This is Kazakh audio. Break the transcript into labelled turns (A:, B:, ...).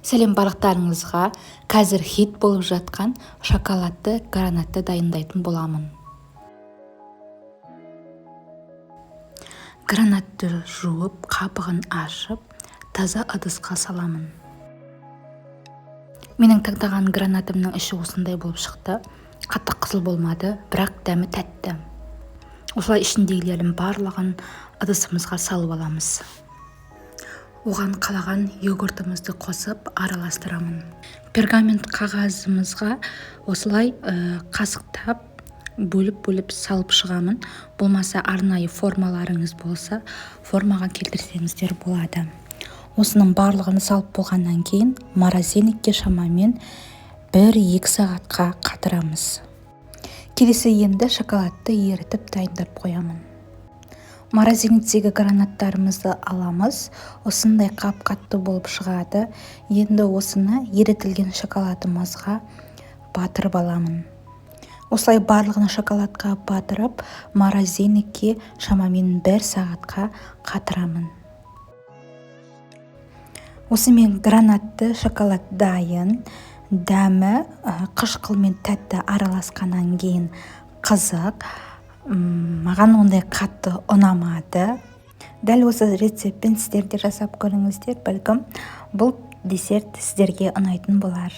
A: Сәлем барлықтарыңызға! Қазір хит болып жатқан шоколадты гранатты дайындайтын боламын. Гранатты жуып, қабығын ашып, таза ыдысқа саламын. Менің таңдаған гранатымның іші осындай болып шықты. Қатты қызыл болмады, бірақ дәмі тәтті. Осылай ішіндегілердің барлығын ыдысымызға салып аламыз. Оған қалаған йогуртымызды қосып араластырамын. Пергамент қағазымызға осылай қасықтап бөліп-бөліп салып шығамын. Болмаса, арнайы формаларыңыз болса, формаға келтірсеңіздер болады. Осының барлығын салып болғаннан кейін морозильникке шамамен 1-2 сағатқа қатырамыз. Келесі енді шоколадты ерітіп дайындап қоямын. Морозильниктегі гранаттарымызды аламыз. Осындай қап-қатты болып шығады. Енді осыны ерітілген шоколадымызға батырып аламын. Осылай барлығын шоколадқа батырып, морозильникке шамамен 1 сағатқа қатырамын. Осымен гранатты шоколад дайын. Дәмі қышқыл мен тәтті араласқаннан кейін қызық. Маған ондай қатты ұнамады. Дәл осы рецептпен сіздер де жасап көріңіздер, бәлкім, бұл десерт сіздерге ұнайтын болар.